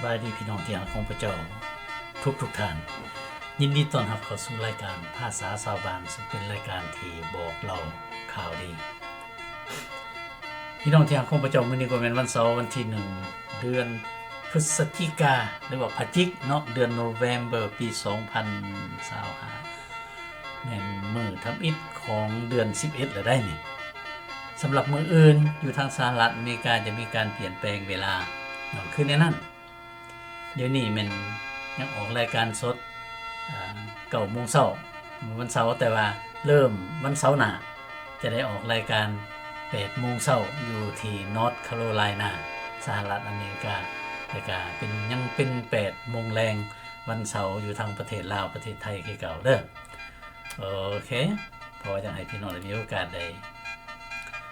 ສະບາຍດີພີ່ນ້ອງທີ່ຮັກຂອງພະເຈົ້າທຸກໆທ່ານ. ຍິນດີຕ້ອນຮັບເຂົ້າສູ່ລາຍການພາສາຊາວບ້ານ, ຊຶ່ງເປັນລາຍການທີ່ບອກເລົ່າຂ່າວດີ. ພີ່ນ້ອງທີ່ຮັກຂອງພະເຈົ້າ, ມື້ນີ້ກໍແມ່ນວັນເສົາ ວັນທີໜຶ່ງ ເດືອນພຶສຈິກາ ຫຼືວ່າພະຈິກເນາະ, ເດືອນໂນເວມເບີ ປີສອງພັນຊາວຫ້າ ແມ່ນມື້ທຳອິດຂອງເດືອນສິບເອັດແລ້ວໃດ໋ນີ້. ສຳລັບມື້ອື່ນ ຢູ່ທາງສະຫະລັດອາເມລິກາຈະມີການປ່ຽນແປງເວລາ ຄືແນວນັ້ນ. ດຽວນີ້ແມ່ນຍັງອອກລາຍການສົດ ອາ ເກົ້າໂມງເຊົ້າ ມື້ວັນເສົາ, ແຕ່ວ່າເລີ່ມວັນເສົາໜ້າຈະໄດ້ອອກລາຍການແປດໂມງເຊົ້າ ຢູ່ທີ່ North Carolina ສະຫະລັດອາເມລິກາ, ແລ້ວກະເປັນ ຍັງເປັນແປດໂມງແລງວັນເສົາ ຢູ່ທາງປະເທດລາວ ປະເທດໄທຄືເກົ່າເດີ້. ໂອເຄ ເພາະວ່າຢາກໃຫ້ພີ່ນ້ອງໄດ້ມີໂອກາດໄດ້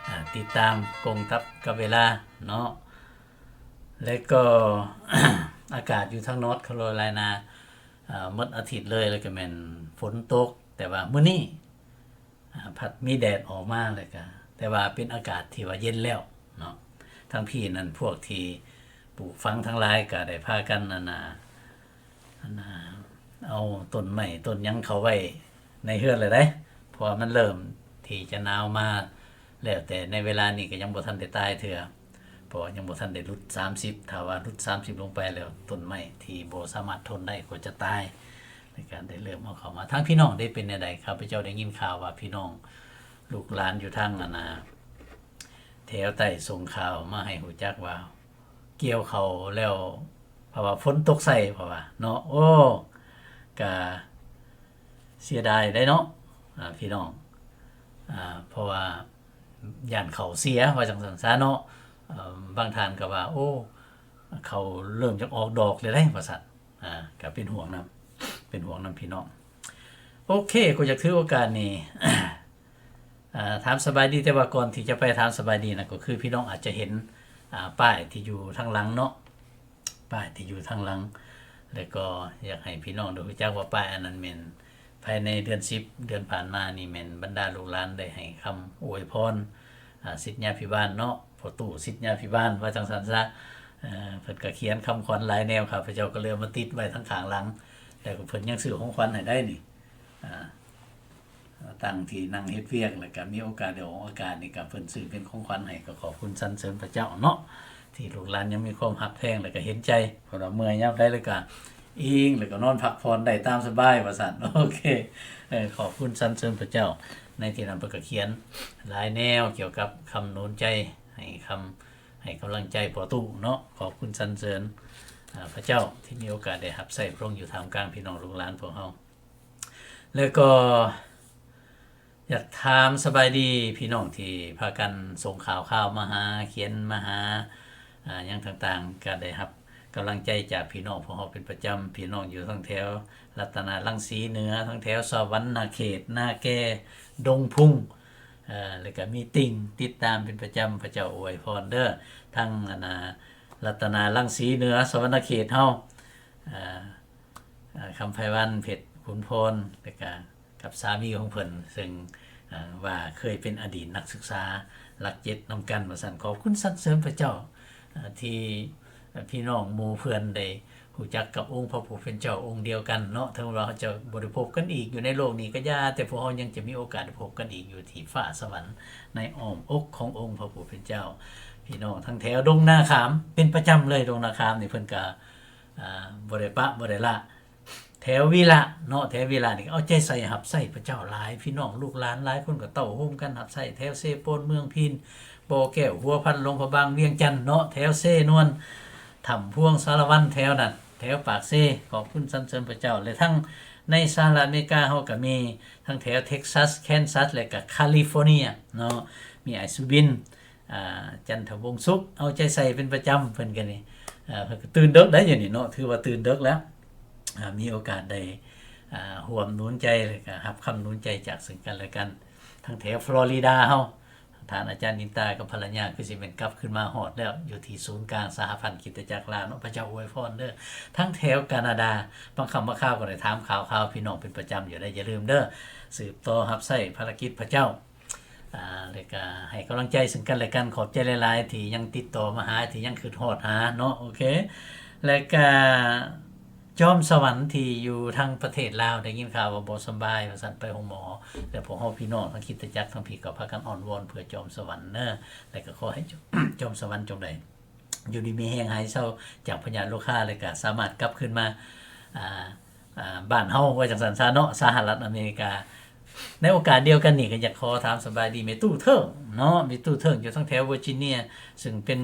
ອາ ຕິດຕາມກົງກັບ ກັບເວລາເນາະ. ແລະກໍ ອາກາດຢູ່ທາງ North Carolina ອາ ໝົດອາທິດເລີຍ ແລ້ວກໍແມ່ນຝົນຕົກ, ແຕ່ວ່າມື້ນີ້ ອາ ພັດມີແດດອອກມາ ແລ້ວກໍ ແຕ່ວ່າເປັນອາກາດທີ່ວ່າເຢັນແລ້ວເນາະ. ທາງພີ້ນັ້ນ ພວກທີ່ປູກຝັງທັງຫຼາຍກໍໄດ້ພາກັນ ອັນນ່າ ອັນນ່າ ເອົາຕົ້ນໄມ້ຕົ້ນຫຍັງເຂົ້າໄວ້ໃນເຮືອນແລ້ວເດ້ ເພາະວ່າມັນເລີ່ມທີ່ຈະໜາວມາແລ້ວ, ແຕ່ໃນເວລານີ້ກໍຍັງບໍ່ທັນໄດ້ຕາຍເທື່ອ ເພາະວ່າຍັງບໍ່ທັນໄດ້ຫຼຸດສາມສິບ. ຖ້າວ່າຫຼຸດສາມສິບລົງໄປແລ້ວ ຕົ້ນໄມ້ທີ່ບໍ່ສາມາດທົນໄດ້ກໍຈະຕາຍ. ໃນການໄດ້ເລີ່ມເອົາເຂົ້າມາ ທາງພີ່ນ້ອງໄດ້ເປັນແນວໃດ? ຂ້າພະເຈົ້າໄດ້ຍິນຂ່າວວ່າພີ່ນ້ອງລູກຫຼານຢູ່ທາງ ອັນນ່າ ແຖວໃຕ້ສົ່ງຂ່າວມາໃຫ້ຮູ້ຈັກວ່າ ກ່ຽວເຂົ້າແລ້ວ ເພາະວ່າຝົນຕົກໃສ່ ເພາະວ່າເນາະ. ໂອ້ ກະເສຍດາຍໄດ໋ເນາະ ອາ ພີ່ນ້ອງ ອາ ເພາະວ່າຢ້ານເຂົ້າເສຍ ວ່າຈັ່ງຊັ້ນຊະເນາະ. ເອີ ບາງທ່ານກໍວ່າ ໂອ້ ເຂົ້າເລີ່ມຈະອອກດອກແລ້ວເດ້ ວ່າຊັ້ນ. ອາ ກໍເປັນຫ່ວງນຳ ເປັນຫ່ວງນຳພີ່ນ້ອງ. ໂອເຄ ກໍຢາກຖືໂອກາດນີ້ ອາ ຖາມສະບາຍດີ, ແຕ່ວ່າກ່ອນທີ່ຈະໄປຖາມສະບາຍດີນະ ກໍຄືພີ່ນ້ອງອາດຈະເຫັນ ອາ ປ້າຍທີ່ຢູ່ທາງຫຼັງເນາະ, ປ້າຍທີ່ຢູ່ທາງຫຼັງ. ແລ້ວກໍຢາກໃຫ້ພີ່ນ້ອງໄດ້ຮູ້ຈັກວ່າປ້າຍອັນນັ້ນແມ່ນ ພາຍໃນເດືອນສິບ ເດືອນຜ່ານມານີ້ ແມ່ນບັນດາລູກຫຼານໄດ້ໃຫ້ຄຳອວຍພອນ ອາ ສິດຍາພິບານເນາະ, ພໍ່ຕູ້ສິດຍາພິບານ ວ່າຈັ່ງຊັ້ນຊະ. ເອີ ເພິ່ນກໍຂຽນຄຳຂວັນຫຼາຍແນວ, ຂ້າພະເຈົ້າກໍເລີຍເອົາມາຕິດໄວ້ທາງຂ້າງຫຼັງ, ແລ້ວກໍເພິ່ນຍັງຊື້ຂອງຂວັນໃຫ້ໄດ້ນີ້ ອາ ຕັ້ງທີ່ນັ່ງເຮັດວຽກ ແລ້ວກໍມີໂອກາດໄດ້ອອກອາກາດນີ້ ກໍເພິ່ນຊື້ເປັນຂອງຂວັນໃຫ້. ກໍຂອບຄຸນສັນເສີນພະເຈົ້າເນາະ ທີ່ລູກຫຼານຍັງມີຄວາມຮັກແພງ ແລ້ວກໍເຫັນໃຈ, ເພິ່ນວ່າເມື່ອຍາມໃດແລ້ວກໍອີງ ແລ້ວກໍນອນພັກຜ່ອນໄດ້ຕາມສະບາຍ ວ່າຊັ້ນ. ໂອເຄ ເອີ ຂອບຄຸນສັນເສີນພະເຈົ້າ. ໃນທີ່ນັ້ນເພິ່ນກໍຂຽນຫຼາຍແນວກ່ຽວກັບຄຳໜູນໃຈ ໃຫ້ຄຳ ໃຫ້ກຳລັງໃຈພໍ່ຕູ້ເນາະ. ຂອບຄຸນສັນເສີນ ອາ ພະເຈົ້າ ທີ່ມີໂອກາດໄດ້ຮັບໃຊ້ພະອົງຢູ່ທ່າມກາງພີ່ນ້ອງລູກຫຼານພວກເຮົາ. ແລ້ວກໍຢາກຖາມສະບາຍດີພີ່ນ້ອງທີ່ພາກັນສົ່ງຂ່າວຄາວມາຫາ, ຂຽນມາຫາ ອາ ຫຍັງຕ່າງໆ, ກໍໄດ້ຮັບກຳລັງໃຈຈາກພີ່ນ້ອງພວກເຮົາເປັນປະຈຳ. ພີ່ນ້ອງຢູ່ທັງແຖວລັດຕະນາລັງສີເໜືອ, ທັງແຖວສະຫວັນນະເຂດ, ນາແກ, ດົງພຸງ ເອີ ແລ້ວກໍມີຕິ່ງຕິດຕາມເປັນປະຈຳ, ພະເຈົ້າອວຍພອນເດີ. ທັງ ອັນນ່າ ລັດຕະນາລັງສີເໜືອ, ສະຫວັນນະເຂດເຮົາ ເອີ ຄຳໄພວັນ ເພັດຂຸນພອນ ແລ້ວກະກັບສາມີຂອງເພິ່ນ ເຊິ່ງ ເອີ ວ່າເຄີຍເປັນອະດີດນັກສຶກສາຫຼັກເຈັດນຳກັນ ວ່າຊັ້ນ. ຂອບຄຸນສັນເສີນພະເຈົ້າ ເອີ ທີ່ ເອີ ພີ່ນ້ອງໝູ່ເພື່ອນໄດ້ຮູ້ຈັກກັບອົງພະຜູ້ເປັນເຈົ້າອົງດຽວກັນເນາະ. ເຖິງວ່າເຮົາຈະບໍ່ໄດ້ພົບກັນອີກຢູ່ໃນໂລກນີ້ກໍຢ່າ, ແຕ່ພວກເຮົາຍັງຈະມີໂອກາດໄດ້ພົບກັນອີກຢູ່ທີ່ຟ້າສະຫວັນ ໃນອ້ອມອົກຂອງອົງພະຜູ້ເປັນເຈົ້າ. ພີ່ນ້ອງທັງແຖວດົງນາຂາມ ເປັນປະຈຳເລີຍ, ດົງນາຂາມນີ້ເພິ່ນກະ ອາ ບໍ່ໄດ້ປະບໍ່ໄດ້ລະ. ແຖວວິລະເນາະ, ແຖວວິລະນີ້ເອົາໃຈໃສ່ຮັບໃຊ້ພະເຈົ້າຫຼາຍ, ພີ່ນ້ອງລູກຫຼານຫຼາຍຄົນກໍເຕົ້າໂຮມກັນຮັບໃຊ້. ແຖວເຊໂປນ, ເມືອງພີນ, ບໍ່ແກ້ວ, ຫົວພັນ, ຫຼວງພະບາງ, ວຽງຈັນເນາະ, ແຖວເຊນວນ, ຖ້ຳພວງ, ສາລະວັນ, ແຖວນັ້ນ ແຖວປາກເຊ. ຂອບຄຸນສັນເສີນພະເຈົ້າ. ແລະ ທັງໃນສະຫະລັດອາເມລິກາເຮົາກໍມີ ທັງແຖວເທັກຊັສ, ແຄນຊັສ ແລະ ກໍຄາລີຟໍເນຍເນາະ, ມີອ້າຍສຸບິນ ອາ ຈັນທະວົງສຸກ ເອົາໃຈໃສ່ເປັນປະຈຳ. ເພິ່ນກໍນີ້ ເອີ ເພິ່ນກໍຕື່ນເດິກໄດ໋ ດຽວນີ້ເນາະ, ຖືວ່າຕື່ນເດິກແລ້ວ. ອາ ມີໂອກາດໄດ້ ອາ ຮ່ວມໜູນໃຈ ແລ້ວກໍຮັບຄຳໜູນໃຈຈາກເຊິ່ງກັນແລະກັນ. ທາງແຖວຟລໍຣິດາເຮົາ ທ່ານອາຈານນິນຕາກັບພັນລະຍາ ຄືຊິແມ່ນກັບຄືນມາຮອດແລ້ວ ຢູ່ທີ່ສູນກາງສະຫະພັນຄຣິສຕະຈັກລາວເນາະ. ພະເຈົ້າອວຍພອນເດີ. ທາງແຖວການາດາ ບາງຄ່ຳບາງຄາວກໍໄດ້ຖາມຂ່າວໆພີ່ນ້ອງເປັນປະຈຳຢູ່ໄດ໋. ຢ່າລືມເດີ ສືບຕໍ່ຮັບໃຊ້ພາລະກິດພະເຈົ້າ. ອາ ແລ້ວກະໃຫ້ກຳລັງໃຈເຊິ່ງກັນແລະກັນ. ຂອບໃຈຫຼາຍໆ ທີ່ຍັງຕິດຕໍ່ມາຫາ, ທີ່ຍັງຄຶດຮອດຫາເນາະ. ໂອເຄ ແລະກະຈອມສະຫວັນທີ່ຢູ່ທາງປະເທດລາວ ໄດ້ຍິນຂ່າວວ່າບໍ່ສະບາຍວ່າຊັ້ນ ໄປໂຮງໝໍ ແລະພວກເຮົາພີ່ນ້ອງທາງຄຣິສຕະຈັກທັງພີກໍພາກັນອ້ອນວອນເພື່ອຈອມສະຫວັນເນີ ແລະກໍຂໍໃຫ້ ຈອມສະຫວັນຈົ່ງໄດ້ຢູ່ດີມີແຮງ ຫາຍເຊົາຈາກພະຍາດໂລຄາ ແລະກໍສາມາດກັບຄືນມາ ອ່າ ອ່າ ບ້ານເຮົາ ວ່າຈັ່ງຊັ້ນຊະເນາະ ສະຫະລັດອາເມລິກາ. ໃນໂອກາດດຽວກັນນີ້ ກໍຢາກຂໍຖາມສະບາຍດີແມ່ຕູ້ເທິງເນາະ ແມ່ຕູ້ເທິງຢູ່ທາງແຖວເວີຈິເນຍ ຊຶ່ງເປັນ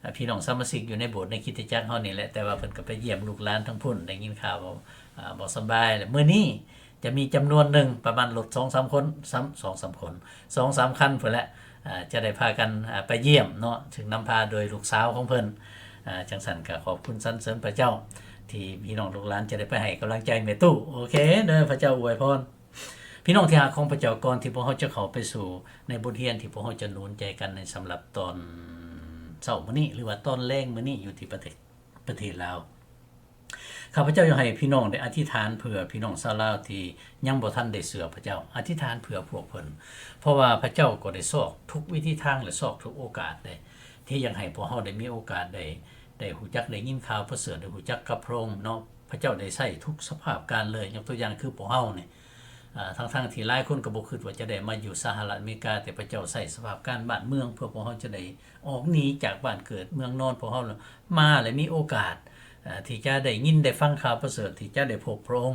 ອ່າ ພີ່ນ້ອງສະມາຊິກຢູ່ໃນໂບດໃນຄຣິສຕະຈັກເຮົານີ້ແຫຼະ ແຕ່ວ່າເພິ່ນກໍໄປຢ້ຽມລູກຫຼານທາງພຸ້ນ ໄດ້ຍິນຂ່າວວ່າ ອ່າ ບໍ່ສະບາຍ ແລະມື້ນີ້ຈະມີຈຳນວນໜຶ່ງ ປະມານລົດສອງສາມຄົນ ສາມ ສອງສາມຄົນ ສອງສາມຄັນພຸ້ນແຫຼະ ອ່າ ຈະໄດ້ພາກັນ ອ່າ ໄປຢ້ຽມເນາະ ຊຶ່ງນຳພາໂດຍລູກສາວຂອງເພິ່ນ. ອ່າ ຈັ່ງຊັ້ນກໍຂອບຄຸນສັນເສີນພະເຈົ້າ ທີ່ພີ່ນ້ອງລູກຫຼານຈະໄດ້ໄປໃຫ້ກຳລັງໃຈແມ່ຕູ້. ໂອເຄເດີ ພະເຈົ້າອວຍພອນ. ພີ່ນ້ອງທີ່ຮັກຂອງພະເຈົ້າ, ກ່ອນທີ່ພວກເຮົາຈະເຂົ້າໄປສູ່ໃນບົດຮຽນທີ່ພວກເຮົາຈະໜູນໃຈກັນໃນສຳລັບຕອນເຊົ້າມື້ນີ້ ຫຼືວ່າຕອນແລງມື້ນີ້ຢູ່ທີ່ປະເທດ ປະເທດລາວ, ຂ້າພະເຈົ້າຢາກໃຫ້ພີ່ນ້ອງໄດ້ອະທິຖານເພື່ອພີ່ນ້ອງຊາວລາວທີ່ຍັງບໍ່ທັນໄດ້ເຊື່ອພະເຈົ້າ, ອະທິຖານເພື່ອພວກເພິ່ນ, ເພາະວ່າພະເຈົ້າກໍໄດ້ຊອກທຸກວິທີທາງ ແລະ ຊອກທຸກໂອກາດເດ້ ທີ່ຢາກໃຫ້ພວກເຮົາໄດ້ມີໂອກາດໄດ້ ໄດ້ຮູ້ຈັກໄດ້ຍິນຂ່າວປະເສີດ, ໄດ້ຮູ້ຈັກກັບພະອົງເນາະ. ພະເຈົ້າໄດ້ໃຊ້ທຸກສະພາບການເລີຍ, ຍົກຕົວຢ່າງຄືພວກເຮົານີ້ ອາ ທັງໆທີ່ຫຼາຍຄົນກໍບໍ່ຄິດວ່າຈະໄດ້ມາຢູ່ສະຫະລັດອາເມລິກາ, ແຕ່ພະເຈົ້າໃຊ້ສະພາບການບ້ານເມືອງ ເພື່ອພວກເຮົາຈະໄດ້ອອກໜີຈາກບ້ານເກີດເມືອງນອນພວກເຮົາ ແລ້ວມາ ແລະ ມີໂອກາດ ເອີ ທີ່ຈະໄດ້ຍິນໄດ້ຟັງຂ່າວປະເສີດ, ທີ່ຈະໄດ້ພົບພະອົງ.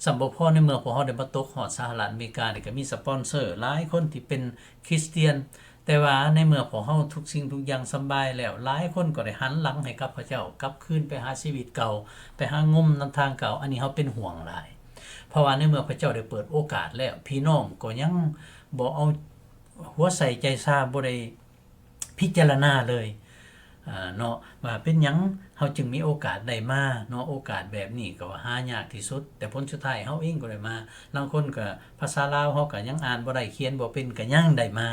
ຊ້ຳບໍ່ພໍ, ໃນເມື່ອພວກເຮົາໄດ້ມາຕົກຮອດສະຫະລັດອາເມລິການີ້, ກໍມີສະປອນເຊີຫຼາຍຄົນທີ່ເປັນຄຣິສຕຽນ, ແຕ່ວ່າໃນເມື່ອພວກເຮົາທຸກສິ່ງທຸກຢ່າງສຳບາຍແລ້ວ, ຫຼາຍຄົນກໍໄດ້ຫັນຫຼັງໃຫ້ກັບພະເຈົ້າ, ກັບຄືນໄປຫາຊີວິດເກົ່າ, ໄປຫາງົມນຳທາງເກົ່າ. ອັນນີ້ເຮົາເປັນຫ່ວງຫຼາຍ, ເພາະວ່າໃນເມື່ອພະເຈົ້າໄດ້ເປີດໂອກາດແລ້ວ, ພີ່ນ້ອງກໍຍັງບໍ່ເອົາຫົວໃສ່ໃຈຊາ, ບໍ່ໄດ້ພິຈາລະນາເລີຍ ເນາະ, ວ່າເປັນຫຍັງເຮົາຈຶ່ງມີໂອກາດໄດ້ມາເນາະ. ໂອກາດແບບນີ້ກໍວ່າຫາຍາກທີ່ສຸດ, ແຕ່ຜົນສຸດທ້າຍເຮົາເອງກໍໄດ້ມາ. ລາງຄົນກໍພາສາລາວເຮົາກໍຍັງອ່ານບໍ່ໄດ້, ຂຽນບໍ່ເປັນ, ກໍຍັງໄດ້ມາ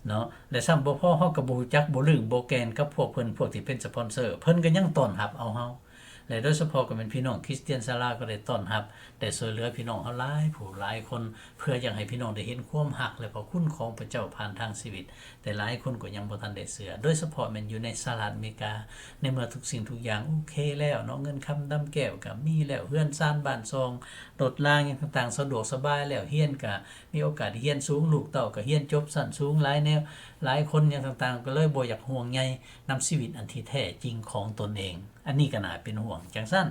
ເນາະ. ແລະ ຊ້ຳບໍ່ພໍ, ເຮົາກໍບໍ່ຮູ້ຈັກ, ບໍ່ລຶ້ງບໍ່ແກ່ນກັບພວກເພິ່ນ, ພວກທີ່ເປັນສະປອນເຊີ, ເພິ່ນກໍຍັງຕ້ອນຮັບເອົາເຮົາ. ແລະ ໂດຍສະເພາະກໍແມ່ນພີ່ນ້ອງຄຣິສຕຽນຊາລາ ກໍໄດ້ຕ້ອນຮັບ, ໄດ້ຊ່ວຍເຫຼືອພີ່ນ້ອງເຮົາຫຼາຍຜູ້ຫຼາຍຄົນ, ເພື່ອຢາກໃຫ້ພີ່ນ້ອງໄດ້ເຫັນຄວາມຮັກ ແລະ ພະຄຸນຂອງພະເຈົ້າຜ່ານທາງຊີວິດ. ແຕ່ຫຼາຍຄົນກໍຍັງບໍ່ທັນໄດ້ເຊື່ອ, ໂດຍສະເພາະແມ່ນຢູ່ໃນສະຫະລັດອາເມລິກາ, ໃນເມື່ອທຸກສິ່ງທຸກຢ່າງໂອເຄແລ້ວເນາະ, ເງິນຄຳດຳແກ້ວກໍມີແລ້ວ, ເຮືອນຊານບ້ານຊ່ອງ, ລົດລາງຫຍັງຕ່າງໆ ສະດວກສະບາຍແລ້ວ, ຮຽນກໍມີໂອກາດຮຽນສູງ, ລູກເຕົ້າກໍຮຽນຈົບຊັ້ນສູງຫຼາຍແນວ, ຫຼາຍຄົນຫຍັງຕ່າງໆ ກໍເລີຍບໍ່ຢາກຫ່ວງໃຍນຳຊີວິດອັນທີ່ແທ້ຈິງຂອງຕົນເອງ. ອັນນີ້ກໍໜ້າເປັນຫ່ວງ. ຈັ່ງຊັ້ນ,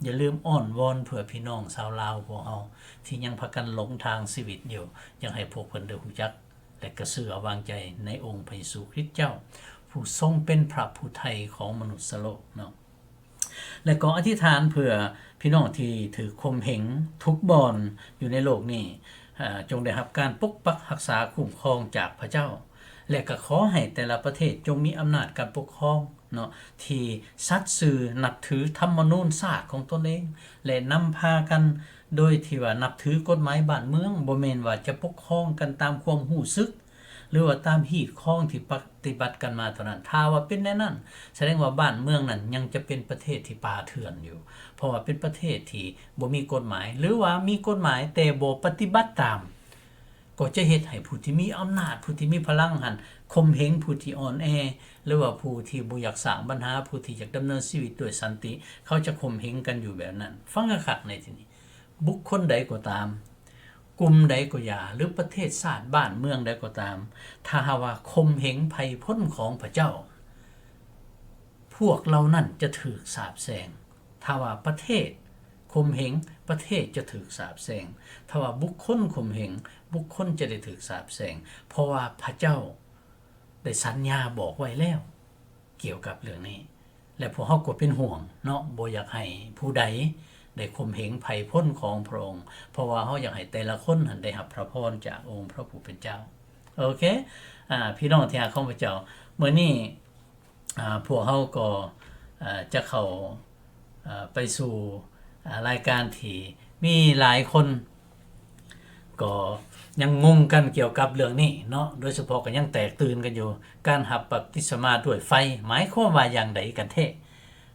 ຢ່າລືມອ້ອນວອນເພື່ອພີ່ນ້ອງຊາວລາວພວກເຮົາ ທີ່ຍັງພາກັນຫຼົງທາງຊີວິດຢູ່, ຢາກໃຫ້ພວກເພິ່ນໄດ້ຮູ້ຈັກ ແລະ ກໍເຊື່ອວາງໃຈໃນອົງພະເຢຊູຄຣິດເຈົ້າ ຜູ້ຊົງເປັນພະຜູ້ໄຖ່ຂອງມະນຸດສະໂລກເນາະ. ແລະ ກໍອະທິຖານເພື່ອພີ່ນ້ອງທີ່ຖືກຂົ່ມເຫງທຸກບ່ອນຢູ່ໃນໂລກນີ້, ເອີ ຈົ່ງໄດ້ຮັບການປົກປັກຮັກສາຄຸ້ມຄອງຈາກພະເຈົ້າ. ແລະ ກໍຂໍໃຫ້ແຕ່ລະປະເທດຈົ່ງມີອຳນາດການປົກຄອງເນາະ ທີ່ສັດຊື່ນັບຖືທຳມະນູນຊາດຂອງຕົນເອງ ແລະ ນຳພາກັນໂດຍທີ່ວ່ານັບຖືກົດໝາຍບ້ານເມືອງ, ບໍ່ແມ່ນວ່າຈະປົກຄອງກັນຕາມຄວາມຮູ້ສຶກ ຫຼືວ່າຕາມຮີດຄອງທີ່ປະຕິບັດກັນມາເທົ່ານັ້ນ. ຖ້າວ່າເປັນແນວນັ້ນ, ສະແດງວ່າບ້ານເມືອງນັ້ນຍັງຈະເປັນປະເທດທີ່ປ່າເຖື່ອນຢູ່, ເພາະວ່າເປັນປະເທດທີ່ບໍ່ມີກົດໝາຍ ຫຼືວ່າມີກົດໝາຍແຕ່ບໍ່ປະຕິບັດຕາມ, ກໍຈະເຮັດໃຫ້ຜູ້ທີ່ມີອຳນາດ, ຜູ້ທີ່ມີພະລັງຫັ້ນ ຂົ່ມເຫງຜູ້ທີ່ອ່ອນແອ ຫຼືວ່າຜູ້ທີ່ບໍ່ຢາກສ້າງບັນຫາ, ຜູ້ທີ່ຢາກດຳເນີນຊີວິດດ້ວຍສັນຕິ, ເຂົາຈະຂົ່ມເຫງກັນຢູ່ແບບນັ້ນ. ຟັງຄັກໆໃນທີ່ນີ້, ບຸກຄົນໃດກໍຕາມ, ກຸ່ມໃດກໍຢ່າ, ຫຼືປະເທດຊາດບ້ານເມືອງໃດກໍຕາມ, ຖ້າຫາກວ່າຂົ່ມເຫງໄພພົນຂອງພະເຈົ້າ, ພວກເຫຼົ່ານັ້ນຈະຖືກສາບແຊ່ງ. ຖ້າວ່າປະເທດຂົ່ມເຫງ, ປະເທດຈະຖືກສາບແຊ່ງ. ຖ້າວ່າບຸກຄົນຂົ່ມເຫງ, ບຸກຄົນຈະໄດ້ຖືກສາບແຊ່ງ, ເພາະວ່າພະເຈົ້າໄດ້ສັນຍາບອກໄວ້ແລ້ວກ່ຽວກັບເລື່ອງນີ້. ແລະ ພວກເຮົາກໍເປັນຫ່ວງເນາະ, ບໍ່ຢາກໃຫ້ຜູ້ໃດໄດ້ຂົ່ມເຫງໄພພົນຂອງພະອົງ, ເພາະວ່າເຮົາຢາກໃຫ້ແຕ່ລະຄົນຫັ້ນໄດ້ຮັບພະພອນຈາກອົງພະຜູ້ເປັນເຈົ້າ. ໂອເຄ, ອາ, ພີ່ນ້ອງທີ່ຮັກຂອງພະເຈົ້າ, ມື້ນີ້ ອາ, ພວກເຮົາກໍ, ອາ, ຈະເຂົ້າ, ອາ, ໄປສູ່, ອາ, ລາຍການທີ່ມີຫຼາຍຄົນ ກໍຍັງງົງກັນກ່ຽວກັບເລື່ອງນີ້ເນາະ, ໂດຍສະເພາະກໍຍັງແຕກຕື່ນກັນຢູ່. ການຮັບບັບຕິສະມາດ້ວຍໄຟ ໝາຍຄວາມວ່າຢ່າງໃດກັນແທ້?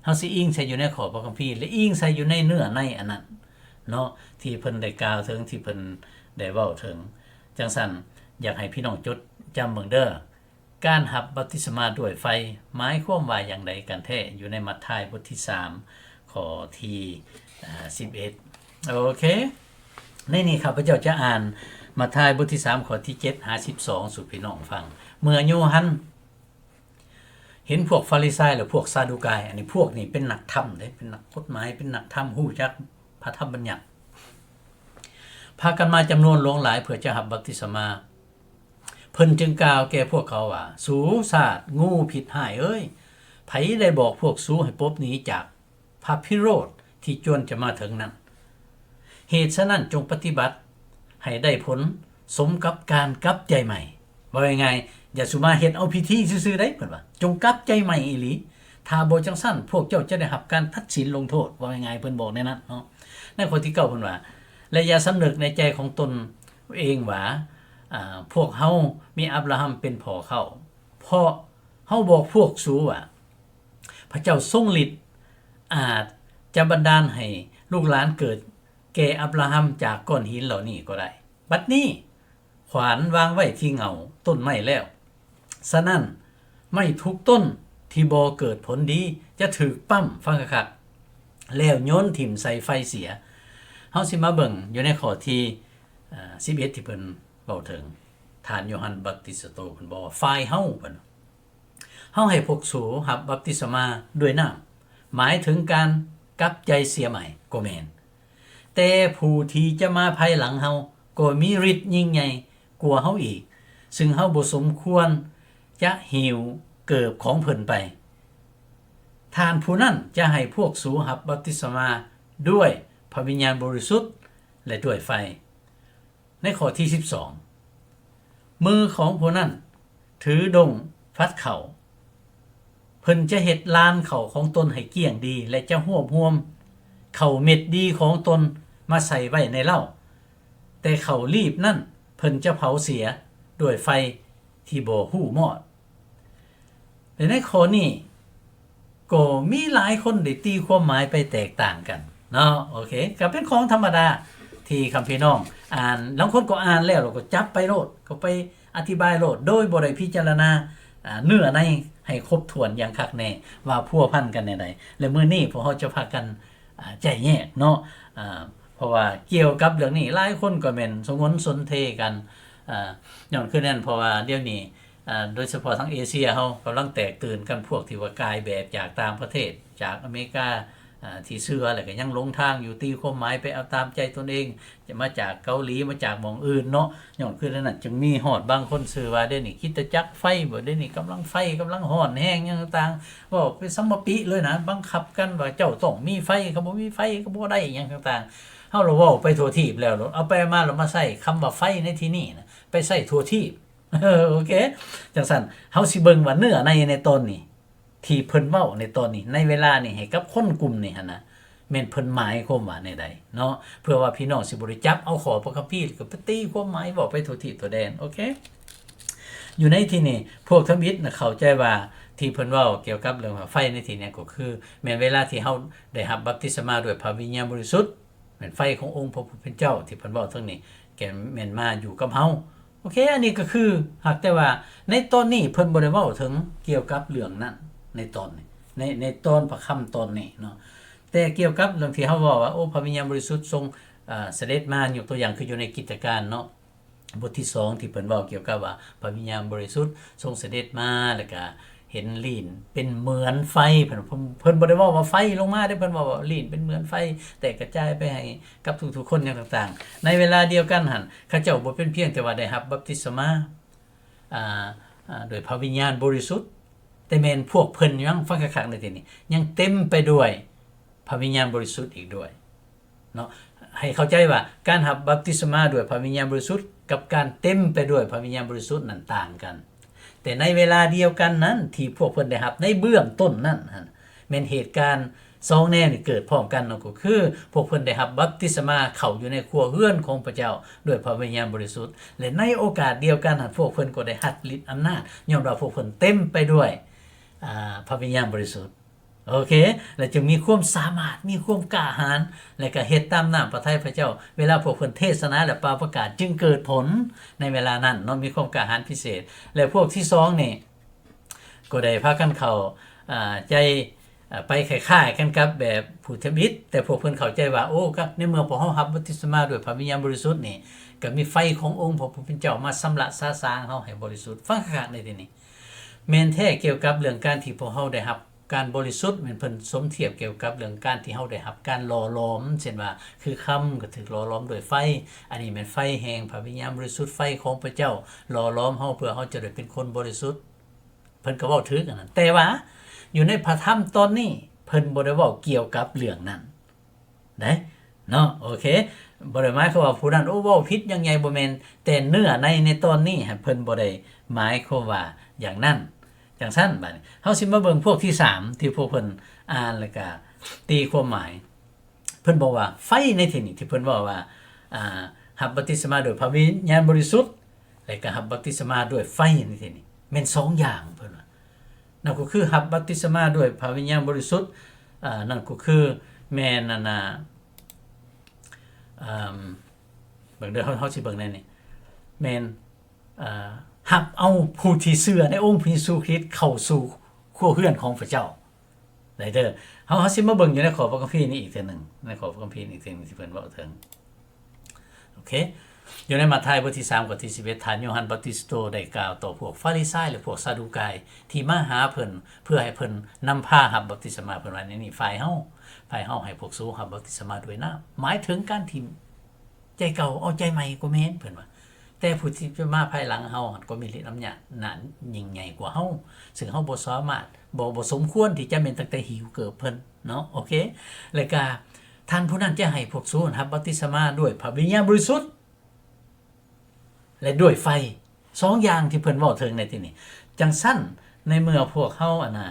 ເຮົາຊິອີງໃສ່ຢູ່ໃນຂໍ້ພະຄຳພີ ແລະ ອີງໃສ່ຢູ່ໃນເນື້ອໃນອັນນັ້ນເນາະ ທີ່ເພິ່ນໄດ້ກ່າວເຖິງ, ທີ່ເພິ່ນໄດ້ເວົ້າເຖິງ. ຈັ່ງຊັ້ນ ຢາກໃຫ້ພີ່ນ້ອງຈົດຈຳເບິ່ງເດີ. ການຮັບບັບຕິສະມາດ້ວຍໄຟ ໝາຍຄວາມວ່າຢ່າງໃດກັນແທ້? ຢູ່ໃນມັດທາຍບົດທີສາມ ຂໍ້ທີ ອາ ສິບເອັດ. ໂອເຄ ໃນນີ້ຂ້າພະເຈົ້າຈະອ່ານມັດທາຍບົດທີສາມ ຂໍ້ທີເຈັດຫາສິບສອງສູ່ພີ່ນ້ອງຟັງ. ເມື່ອໂຍຮັນເຫັນພວກຟາຣິຊາຍ ແລະ ພວກຊາດູກາຍ, ອັນນີ້ພວກນີ້ເປັນນັກທຳເດ້, ເປັນນັກກົດໝາຍ, ເປັນນັກທຳ, ຮູ້ຈັກພະທຳບັນຍັດ, ພາກັນມາຈຳນວນຫຼວງຫຼາຍເພື່ອຈະຮັບບັບຕິສະມາ. ເພິ່ນຈຶ່ງກ່າວແກ່ພວກເຂົາວ່າ, ສູຊາດງູພິດຮ້າຍເອີຍ, ໃຜໄດ້ບອກພວກສູໃຫ້ປົບໜີຈາກພະພິໂຣດທີ່ຈວນຈະມາເຖິງນັ້ນ? ເຫດສະນັ້ນ ຈົ່ງປະຕິບັດໃຫ້ໄດ້ຜົນສົມກັບການກັບໃຈໃໝ່. ເວົ້າງ່າຍໆ ຢ່າສູ່ມາເຮັດເອົາພິທີຊື່ໆເດ້, ເພິ່ນວ່າ, ຈົ່ງກັບໃຈໃໝ່ອີ່ຫຼີ. ຖ້າບໍ່ຈັ່ງຊັ້ນ ພວກເຈົ້າຈະໄດ້ຮັບການຕັດສິນລົງໂທດ. ເວົ້າງ່າຍໆ ເພິ່ນບອກແນວນັ້ນເນາະ. ໃນຂໍ້ທີເກົ້າ ເພິ່ນວ່າ, ແລະ ຢ່າສຳນຶກໃນໃຈຂອງຕົນເອງວ່າ, ອາ, ພວກເຮົາມີອາບຣາຮັມເປັນພໍ່ເຄົ້າ, ເພາະເຮົາບອກພວກສູວ່າ, ພະເຈົ້າຊົງລິດອາດຈະບັນດານໃຫ້ລູກຫຼານເກີດແກ່ອາບຣາຮັມຈາກກ້ອນຫີນເຫຼົ່ານີ້ກໍໄດ້. ບັດນີ້ ຂວານວາງໄວ້ທີ່ເຫງົ້າຕົ້ນໄມ້ແລ້ວ. ສະນັ້ນ, ໄມ້ທຸກຕົ້ນທີ່ບໍ່ເກີດຜົນດີຈະຖືກປ້ຳ, ຟັງຄັກໆ, ແລ້ວໂຍນຖິ້ມໃສ່ໄຟເສຍ. ເຮົາຊິມາເບິ່ງຢູ່ໃນຂໍ້ທີ ເອີ ສິບເອັດ ທີ່ເພິ່ນເວົ້າເຖິງ ທ່ານໂຍຮັນບັບຕິສໂຕ, ເພິ່ນບອກວ່າ ຝ່າຍເຮົາ, ເພິ່ນ ເຮົາໃຫ້ພວກສູຮັບບັບຕິສະມາດ້ວຍນ້ຳ, ໝາຍເຖິງການກັບໃຈເສຍໃໝ່ກໍແມ່ນ. ແຕ່ຜູ້ທີ່ຈະມາພາຍຫຼັງເຮົາກໍມີລິດຍິ່ງໃຫຍ່ກວ່າເຮົາອີກ, ຊຶ່ງເຮົາບໍ່ສົມຄວນຈະຫິ້ວເກີບຂອງເພິ່ນໄປ. ທ່ານຜູ້ນັ້ນຈະໃຫ້ພວກສູຮັບບັບຕິສະມາດ້ວຍພະວິນຍານບໍລິສຸດ ແລະ ດ້ວຍໄຟ. ໃນຂໍ້ທີສິບສອງ, ມືຂອງຜູ້ນັ້ນຖືດົງຝັດເຂົ້າ, ເພິ່ນຈະເຮັດລານເຂົ້າຂອງຕົນໃຫ້ກ້ຽງດີ ແລະ ຈະຮວບຮວມເຂົ້າເມັດດີຂອງຕົນມາໃສ່ໄວ້ໃນເລົ້າ, ແຕ່ເຂົ້າລີບນັ້ນເພິ່ນຈະເຜົາເສຍດ້ວຍໄຟທີ່ບໍ່ຮູ້ມອດ. ແລະ ໃນຂໍ້ນີ້ກໍມີຫຼາຍຄົນໄດ້ຕີຄວາມໝາຍໄປແຕກຕ່າງກັນເນາະ. ໂອເຄ ກໍເປັນຂອງທຳມະດາທີ່ຄຳພີ່ນ້ອງອ່ານ, ລາງຄົນກໍອ່ານແລ້ວ ແລ້ວກໍຈັບໄປໂລດ, ກໍໄປອະທິບາຍໂລດ ໂດຍບໍ່ໄດ້ພິຈາລະນາ ອາ ເນື້ອໃນໃຫ້ຄົບຖ້ວນຢ່າງຄັກແນ່ ວ່າພົວພັນກັນແນວໃດ. ແລະ ມື້ນີ້ພວກເຮົາຈະພາກັນ ອາ ແຈກແຍກເນາະ, ອາ ເພາະວ່າກ່ຽວກັບເລື່ອງນີ້ ຫຼາຍຄົນກໍແມ່ນສະຫງວນສົນເທກັນ, ອາ ຍ້ອນຄືແນວນັ້ນ ເພາະວ່າດຽວນີ້ ອາ ໂດຍສະເພາະທາງເອເຊຍເຮົາກຳລັງແຕກຕື່ນກັນ, ພວກທີ່ວ່າກາຍແບບຈາກຕ່າງປະເທດ, ຈາກອາເມລິກາ, ອາ ທີ່ເຊື່ອແລ້ວກໍຍັງຫຼົງທາງຢູ່, ຕີຄວາມໝາຍໄປເອົາຕາມໃຈຕົນເອງ, ຈະມາຈາກເກົາຫຼີ, ມາຈາກໝ່ອງອື່ນເນາະ. ຍ້ອນຄືແນວນັ້ນ ຈຶ່ງມີຮອດບາງຄົນຊື່ວ່າ ດຽວນີ້ຄຣິສຕະຈັກໄຟບໍ, ດຽວນີ້ກຳລັງໄຟກຳລັງຮ້ອນແຮງ ຫຍັງຕ່າງໆ, ເວົ້າເປັນສຳມະປິເລີຍນະ, ບັງຄັບກັນວ່າເຈົ້າຕ້ອງມີໄຟ, ຄັນບໍ່ມີໄຟກໍບໍ່ໄດ້ ຫຍັງຕ່າງໆ. ເຮົາລະເວົ້າໄປທົ່ວທີບແລ້ວ, ເອົາໄປເອົາມາລະມາໃຊ້ຄຳວ່າໄຟໃນທີ່ນີ້ນະ ໄປໃຊ້ທົ່ວທີບ. ເອີ ໂອເຄ ຈັ່ງຊັ້ນ ເຮົາຊິເບິ່ງວ່າເນື້ອໃນໃນຕອນນີ້ ທີ່ເພິ່ນເວົ້າໃນຕອນນີ້ ໃນເວລານີ້ ໃຫ້ກັບຄົນກຸ່ມນີ້ຫັ້ນນະ ແມ່ນເພິ່ນໝາຍຄວາມວ່າແນວໃດເນາະ, ເພື່ອວ່າພີ່ນ້ອງຊິບໍ່ໄດ້ຈັບເອົາຂໍ້ພະຄຳພີ ແລ້ວກໍໄປຕີຄວາມໝາຍ ເວົ້າໄປທົ່ວທີບທົ່ວແດນ. ໂອເຄ ຢູ່ໃນທີ່ນີ້ ພວກທຳອິດນະເຂົ້າໃຈວ່າ ທີ່ເພິ່ນເວົ້າກ່ຽວກັບເລື່ອງວ່າໄຟໃນທີ່ນີ້ ກໍຄືແມ່ນເວລາທີ່ເຮົາໄດ້ຮັບບັບຕິສະມາດ້ວຍພະວິນຍານບໍລິສຸດ, ແມ່ນໄຟຂອງອົງພະຜູ້ເປັນເຈົ້າທີ່ເພິ່ນເວົ້າເຖິງນີ້ ແມ່ນມາຢູ່ກັບເຮົາ. ໂອເຄ ອັນນີ້ກໍຄື ຫາກແຕ່ວ່າໃນຕອນນີ້ເພິ່ນບໍ່ໄດ້ເວົ້າເຖິງກ່ຽວກັບເລື່ອງນັ້ນ ໃນຕອນນີ້ ໃນ ໃນຕອນພະຄຳຕອນນີ້ເນາະ. ແຕ່ກ່ຽວກັບເລື່ອງທີ່ເຮົາເວົ້າວ່າ ໂອ້ ພະວິນຍານບໍລິສຸດຊົງ ອາ ສະເດັດມາ, ຍົກຕົວຢ່າງຄືຢູ່ໃນກິດຈະການເນາະ ບົດທີສອງ ທີ່ເພິ່ນເວົ້າກ່ຽວກັບວ່າ ພະວິນຍານບໍລິສຸດຊົງສະເດັດມາ ແລ້ວກະເຫັນລີ້ນເປັນເໝືອນໄຟ. ເພິ່ນ ເພິ່ນ ເພິ່ນບໍ່ໄດ້ເວົ້າວ່າໄຟລົງມາເດ້, ເພິ່ນເວົ້າວ່າລີ້ນເປັນເໝືອນໄຟ ແຕກກະຈາຍໄປໃຫ້ກັບທຸກໆຄົນ ຫຍັງຕ່າງໆ. ໃນເວລາດຽວກັນຫັ້ນ ເຂົາເຈົ້າບໍ່ເປັນພຽງແຕ່ວ່າໄດ້ຮັບບັບຕິສະມາ ອາ ອາ ໂດຍພະວິນຍານບໍລິສຸດ, ແຕ່ແມ່ນພວກເພິ່ນຍັງ ຟັງຄັກໆໃນທີ່ນີ້ ຍັງເຕັມໄປດ້ວຍພະວິນຍານບໍລິສຸດອີກດ້ວຍເນາະ. ໃຫ້ເຂົ້າໃຈວ່າການຮັບບັບຕິສະມາດ້ວຍພະວິນຍານບໍລິສຸດ ກັບການເຕັມໄປດ້ວຍພະວິນຍານບໍລິສຸດນັ້ນຕ່າງກັນ. ແຕ່ໃນເວລາດຽວກັນນັ້ນ ທີ່ພວກເພິ່ນໄດ້ຮັບໃນເບື້ອງຕົ້ນນັ້ນຫັ້ນ ແມ່ນເຫດການ ສອງແນວນີ້ເກີດພ້ອມກັນເນາະ, ກໍຄືພວກເພິ່ນໄດ້ຮັບບັບຕິສະມາເຂົ້າຢູ່ໃນຄົວເຮືອນຂອງພະເຈົ້າດ້ວຍພະວິນຍານບໍລິສຸດ ແລະ ໃນໂອກາດດຽວກັນຫັ້ນ ພວກເພິ່ນກໍໄດ້ຮັບລິດອຳນາດ ຍ້ອນວ່າພວກເພິ່ນເຕັມໄປດ້ວຍ ອາ ພະວິນຍານບໍລິສຸດ. ໂອເຄ ແລະ ຈຶ່ງມີຄວາມສາມາດ ມີຄວາມກ້າຫານ ແລະ ກໍເຮັດຕາມນ້ຳພະໄທພະເຈົ້າ. ເວລາພວກເພິ່ນເທດສະໜາ ແລະ ປ່າວປະກາດ ຈຶ່ງເກີດຜົນໃນເວລານັ້ນເນາະ, ມີຄວາມກ້າຫານພິເສດ. ແລະ ພວກທີສອງນີ້ ກໍໄດ້ພາກັນເຂົ້າ ອາ ໃຈ ອາ ໄປຄ້າຍໆກັນກັບແບບຜູ້ທຳອິດ, ແຕ່ພວກເພິ່ນເຂົ້າໃຈວ່າ ໂອ້ ກໍໃນເມື່ອພວກເຮົາຮັບບັບຕິສະມາດ້ວຍພະວິນຍານບໍລິສຸດນີ້ ກໍມີໄຟຂອງອົງພະຜູ້ເປັນເຈົ້າມາຊຳລະສະສາງເຮົາໃຫ້ບໍລິສຸດ. ຟັງຄັກໆໃນທີ່ນີ້ ແມ່ນແທ້ ກ່ຽວກັບເລື່ອງການທີ່ພວກເຮົາໄດ້ຮັບການບໍລິສຸດ ແມ່ນເພິ່ນສົມທຽບກ່ຽວກັບເລື່ອງການທີ່ເຮົາໄດ້ຮັບການຫຼໍ່ຫຼອມ, ເຊັ່ນວ່າ ຄືຄຳກໍຖືກຫຼໍ່ຫຼອມດ້ວຍໄຟ, ອັນນີ້ແມ່ນໄຟແຫ່ງພະວິນຍານບໍລິສຸດ, ໄຟຂອງພະເຈົ້າຫຼໍ່ຫຼອມເຮົາ ເພື່ອເຮົາຈະໄດ້ເປັນຄົນບໍລິສຸດ. ເພິ່ນກໍເວົ້າຖືກອັນນັ້ນ, ແຕ່ວ່າຢູ່ໃນພະທຳຕອນນີ້ ເພິ່ນບໍ່ໄດ້ເວົ້າກ່ຽວກັບເລື່ອງນັ້ນ ໄດ້ເນາະ. ໂອເຄ ບໍ່ໄດ້ໝາຍຄວາມວ່າຜູ້ນັ້ນ ໂອ້ ເວົ້າຜິດຢ່າງໃຫຍ່, ບໍ່ແມ່ນ. ແຕ່ເນື້ອໃນໃນຕອນນີ້ ເພິ່ນບໍ່ໄດ້ໝາຍຄວາມວ່າຢ່າງນັ້ນ ຈັ່ງຊັ້ນ. ບາດນີ້ເຮົາຊິມາເບິ່ງພວກທີສາມ ທີ່ພວກເພິ່ນອ່ານແລ້ວກະຕີຄວາມໝາຍ. ເພິ່ນບອກວ່າໄຟໃນທີ່ນີ້ ທີ່ເພິ່ນເວົ້າວ່າ ອາ ຮັບບັບຕິສະມາດ້ວຍພະວິນຍານບໍລິສຸດ ແລະກະຮັບບັບຕິສະມາດ້ວຍໄຟໃນທີ່ນີ້ ແມ່ນສອງຢ່າງ ເພິ່ນວ່າ. ນັ້ນກໍຄືຮັບບັບຕິສະມາດ້ວຍພະວິນຍານບໍລິສຸດ ອາ ນັ້ນກໍຄືແມ່ນ ອັນນ່າ ເອີ່ມ ເບິ່ງເດີ ເຮົາ ເຮົາຊິເບິ່ງໃນນີ້ ແມ່ນ ເອີ່ ຮັບເອົາຜູ້ທີ່ເຊື່ອໃນອົງພະເຢຊູຄຣິດເຂົ້າສູ່ຄົວເຮືອນຂອງພະເຈົ້າ ໄດ້ເດີ. ເຮົາ ເຮົາຊິມາເບິ່ງຢູ່ໃນຂໍ້ພະຄຳພີນີ້ອີກເທື່ອໜຶ່ງ, ໃນຂໍ້ພະຄຳພີນີ້ເທື່ອໜຶ່ງທີ່ເພິ່ນເວົ້າເຖິງ. ໂອເຄ ຢູ່ໃນມາທາຍບົດທີສາມ ຂໍ້ທີສິບເອັດ ທ່ານໂຢຮັນບັບຕິສໂຕໄດ້ກ່າວຕໍ່ພວກຟາຣິຊາຍ ແລະ ພວກຊາດູກາຍ ທີ່ມາຫາເພິ່ນ ເພື່ອໃຫ້ເພິ່ນນຳພາຮັບບັບຕິສະມາ. ເພິ່ນວ່າ ນີ້ ນີ້ ຝ່າຍເຮົາ ຝ່າຍເຮົາໃຫ້ພວກສູຮັບບັບຕິສະມາດ້ວຍນ້ຳ ໝາຍເຖິງການຖິ້ມ ໃຈເກົ່າເອົາໃຈໃໝ່ກໍແມ່ນ ເພິ່ນວ່າ. ແຕ່ຜູ້ທີ່ຈະມາພາຍຫຼັງເຮົາຫັ້ນກໍມີລິດອຳນາດໜ້າຍິ່ງໃຫຍ່ກວ່າເຮົາ ເຊິ່ງເຮົາບໍ່ສາມາດ ບໍ່ ບໍ່ສົມຄວນທີ່ຈະແມ່ນຕັ້ງແຕ່ຫິ້ວເກີບເພິ່ນເນາະ. ໂອເຄ ແລ້ວກະທ່ານຜູ້ນັ້ນຈະໃຫ້ພວກສູຮັບບັບຕິສະມາດ້ວຍພະວິນຍານບໍລິສຸດ ແລະ ດ້ວຍໄຟ ສອງຢ່າງທີ່ເພິ່ນເວົ້າເຖິງໃນທີ່ນີ້. ຈັ່ງຊັ້ນ ໃນເມື່ອພວກເຮົາ ອັນນ່າ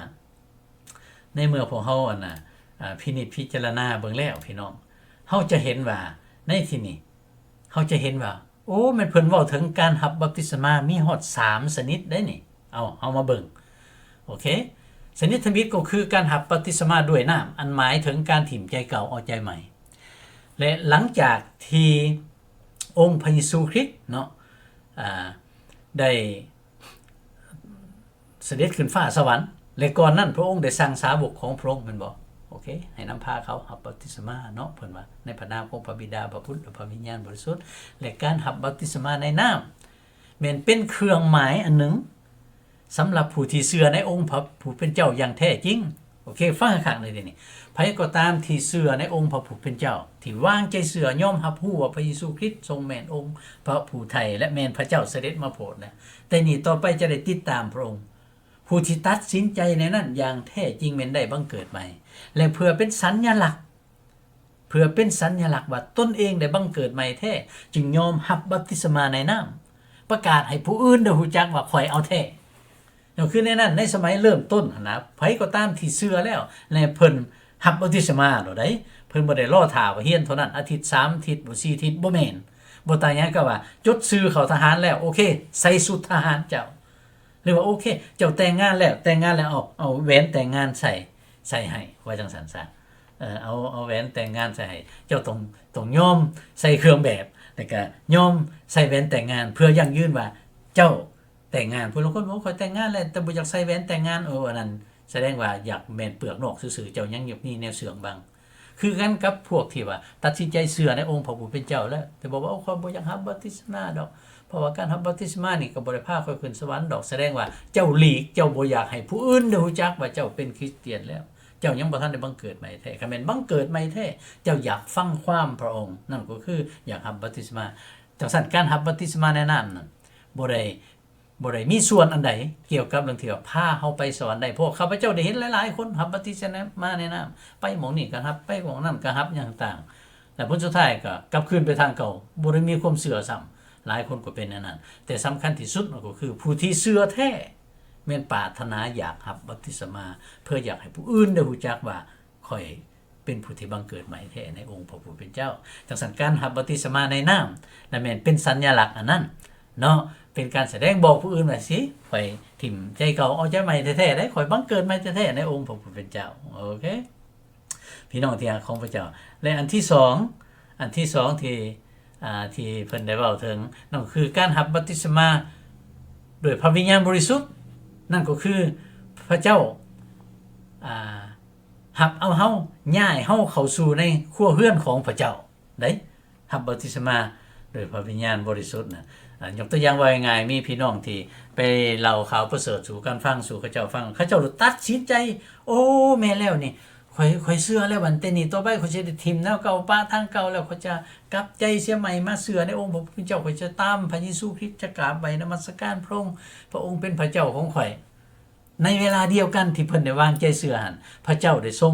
ໃນເມື່ອພວກເຮົາ ອັນນ່າ ອາ ພິນິດພິຈາລະນາເບິ່ງແລ້ວ ພີ່ນ້ອງ ເຮົາຈະເຫັນວ່າ ໃນທີ່ນີ້ ເຮົາຈະເຫັນວ່າ ໂອ້ ແມ່ນເພິ່ນເວົ້າເຖິງການຮັບບັບຕິສະມາມີຮອດສາມຊະນິດເດ້ນີ້. ເອົາ ເຮົາມາເບິ່ງ. ໂອເຄ ຊະນິດທຳອິດກໍຄືການຮັບບັບຕິສະມາດ້ວຍນ້ຳ ອັນໝາຍເຖິງການຖິ້ມໃຈເກົ່າເອົາໃຈໃໝ່ ແລະ ຫຼັງຈາກທີ່ອົງພະເຢຊູຄຣິດເນາະ ອາ ໄດ້ ສະເດັດຂຶ້ນຟ້າສະຫວັນ ແລະ ກ່ອນນັ້ນພະອົງໄດ້ສັ່ງສາວົກຂອງພະອົງ ແມ່ນບໍ່? ໂອເຄ ໃຫ້ນຳພາເຂົາຮັບບັບຕິສະມາເນາະ ເພິ່ນວ່າ ໃນພະນາມຂອງພະບິດາ, ພະບຸດ ແລະ ພະວິນຍານບໍລິສຸດ. ແລະ ການຮັບບັບຕິສະມາໃນນ້ຳ ແມ່ນເປັນເຄື່ອງໝາຍອັນໜຶ່ງ ສຳລັບຜູ້ທີ່ເຊື່ອໃນອົງພະຜູ້ເປັນເຈົ້າຢ່າງແທ້ຈິງ. ໂອເຄ ຟັງຄັກໆໃນທີ່ນີ້ ໃຜກໍຕາມທີ່ເຊື່ອໃນອົງພະຜູ້ເປັນເຈົ້າ ທີ່ວາງໃຈເຊື່ອ ຍອມຮັບຮູ້ວ່າພະເຢຊູຄຣິດຊົງແມ່ນອົງພະຜູ້ໄຖ່ ແລະ ແມ່ນພະເຈົ້າສະເດັດມາໂຜດແລ້ວ ແຕ່ນີ້ຕໍ່ໄປຈະໄດ້ຕິດຕາມພະອົງ. ຜູ້ທີ່ຕັດສິນໃຈແນວນັ້ນຢ່າງແທ້ຈິງແມ່ນໄດ້ບັງເກີດໃໝ່ ແລະ ເພື່ອເປັນສັນຍະລັກ ເພື່ອເປັນສັນຍະລັກວ່າຕົນເອງໄດ້ບັງເກີດໃໝ່ແທ້ ຈຶ່ງຍອມຮັບບັບຕິສະມາໃນນ້ຳ ປະກາດໃຫ້ຜູ້ອື່ນໄດ້ຮູ້ຈັກວ່າຂ້ອຍເອົາແທ້. ກໍຄືໃນນັ້ນ ໃນສະໄໝເລີ່ມຕົ້ນຫັ້ນນະ ໃຜກໍຕາມທີ່ເຊື່ອແລ້ວ ແລະ ເພິ່ນຮັບບັບຕິສະມາໂລດໃດ໋ ເພິ່ນບໍ່ໄດ້ລໍຖ້າວ່າຮຽນເທົ່ານັ້ນ ອາທິດສາມອາທິດ ບໍ່ ສີ່ອາທິດ ບໍ່ແມ່ນ ບໍ່ຕ່າງຫຍັງກັບວ່າຈົດຊື່ເຂົ້າທະຫານແລ້ວ ໂອເຄ ໃສ່ຊຸດທະຫານເຈົ້າ ຫຼືວ່າ ໂອເຄ ເຈົ້າແຕ່ງງານແລ້ວ ແຕ່ງງານແລ້ວ ເອົາ ເອົາແຫວນແຕ່ງງານໃສ່ ໃສ່ໃຫ້ ວ່າຈັ່ງຊັ້ນຊະ ເອີ ເອົາ ເອົາແຫວນແຕ່ງງານໃສ່ໃຫ້ ເຈົ້າຕ້ອງ ຕ້ອງຍອມໃສ່ເຄື່ອງແບບ ແລ້ວກະຍອມໃສ່ແຫວນແຕ່ງງານ ເພື່ອຢັ້ງຢືນວ່າເຈົ້າ ແຕ່ງງານ ຜູ້ລາງຄົນບອກ ຂ້ອຍແຕ່ງງານແລ້ວ ແຕ່ບໍ່ຢາກໃສ່ແຫວນແຕ່ງງານ. ເອີ ອັນນັ້ນສະແດງວ່າຢາກແມ່ນເປືອກນອກຊື່ໆ ເຈົ້າຍັງຢາກມີແນວເຊື່ອງບັງ. ຄືກັນກັບພວກທີ່ວ່າຕັດສິນໃຈເຊື່ອໃນອົງພະຜູ້ເປັນເຈົ້າແລ້ວ ແຕ່ບອກວ່າ ໂອ້ ຂ້ອຍບໍ່ຢາກຮັບບັບຕິສະມາດອກ ເພາະວ່າການຮັບບັບຕິສະມານີ້ກໍບໍ່ໄດ້ພາຂ້ອຍຂຶ້ນສະຫວັນດອກ. ສະແດງວ່າເຈົ້າຫຼີກ ເຈົ້າບໍ່ຢາກໃຫ້ຜູ້ອື່ນໄດ້ຮູ້ຈັກວ່າເຈົ້າເປັນຄຣິສຕຽນແລ້ວ ເຈົ້າຍັງບໍ່ທັນໄດ້ບັງເກີດໃໝ່ແທ້. ຄັນແມ່ນບັງເກີດໃໝ່ແທ້ ເຈົ້າຢາກຟັງຄວາມພະອົງ ນັ້ນກໍຄືຢາກຮັບບັບຕິສະມາ. ຈັ່ງຊັ້ນ ການຮັບບັບຕິສະມາໃນນ້ຳນັ້ນ ບໍ່ໄດ້ ບໍ່ໄດ້ມີສ່ວນອັນໃດກ່ຽວກັບເລື່ອງທີ່ວ່າພາເຮົາໄປສະຫວັນໄດ້ ເພາະຂ້າພະເຈົ້າໄດ້ເຫັນຫຼາຍໆຄົນຮັບບັບຕິສະມາໃນນ້ຳ ໄປໝ່ອງນີ້ກໍຮັບ ໄປໝ່ອງນັ້ນກໍຮັບ ຫຍັງຕ່າງໆ ແລະ ຜົນສຸດທ້າຍກໍກັບຄືນໄປທາງເກົ່າ ບໍ່ໄດ້ມີຄວາມເຊື່ອຊ້ຳ. ຫຼາຍຄົນກໍເປັນແນວນັ້ນ ແຕ່ສຳຄັນທີ່ສຸດກໍຄືຜູ້ທີ່ເຊື່ອແທ້ແມ່ນປາດຖະໜາຢາກຮັບບັບຕິສະມາ ເພື່ອຢາກໃຫ້ຜູ້ອື່ນໄດ້ຮູ້ຈັກວ່າ ຂ້ອຍເປັນຜູ້ທີ່ບັງເກີດໃໝ່ແທ້ໃນອົງພະຜູ້ເປັນເຈົ້າ. ຈັ່ງຊັ້ນ ການຮັບບັບຕິສະມາໃນນ້ຳນັ້ນແມ່ນເປັນສັນຍະລັກອັນນັ້ນເນາະ ເປັນການສະແດງບອກຜູ້ອື່ນວ່າ ຊິ ຂ້ອຍຖິ້ມໃຈເກົ່າເອົາໃຈໃໝ່ແທ້ໆໄດ໋ ຂ້ອຍບັງເກີດໃໝ່ແທ້ໆໃນອົງພະຜູ້ເປັນເຈົ້າ. ໂອເຄ ພີ່ນ້ອງທີ່ຮັກຂອງພະເຈົ້າ ແລະ ອັນທີສອງ ອັນທີສອງທີ່ ອາ ທີ່ເພິ່ນໄດ້ເວົ້າເຖິງ ນັ້ນກໍຄືການຮັບບັບຕິສະມາດ້ວຍພະວິນຍານບໍລິສຸດ ນັ້ນກໍຄື ພະເຈົ້າ ອ່າ ຮັບເອົາເຮົາ ຍ້າຍເຮົາເຂົ້າສູ່ໃນຄົວເຮືອນຂອງພະເຈົ້າໄດ໋ ຮັບບັບຕິສະມາໂດຍພະວິນຍານບໍລິສຸດນະ. ອ່າ ຍົກຕົວຢ່າງວ່າງ່າຍໆ ມີພີ່ນ້ອງທີ່ໄປເລົ່າຂ່າວປະເສີດສູ່ກັນຟັງ ສູ່ເຂົາເຈົ້າຟັງ ເຂົາເຈົ້າຕັດສິນໃຈ ໂອ້ ແມ່ນແລ້ວນີ້ ຂ້ອຍ ຂ້ອຍເຊື່ອແລ້ວ ບັດແຕ່ນີ້ຕໍ່ໄປຂ້ອຍຊິໄດ້ຖິ້ມແນວເກົ່າ ປະທາງເກົ່າແລ້ວ ຂ້ອຍຈະກັບໃຈເສຍໃໝ່ ມາເຊື່ອໃນອົງພະຜູ້ເປັນເຈົ້າ ຂ້ອຍຈະຕາມພະເຢຊູຄຣິດ ຈະກາບໄຫວ້ນະມັດສະການພະອົງ ພະອົງເປັນພະເຈົ້າຂອງຂ້ອຍ. ໃນເວລາດຽວກັນທີ່ເພິ່ນໄດ້ວາງໃຈເຊື່ອຫັ້ນ ພະເຈົ້າໄດ້ຊົງ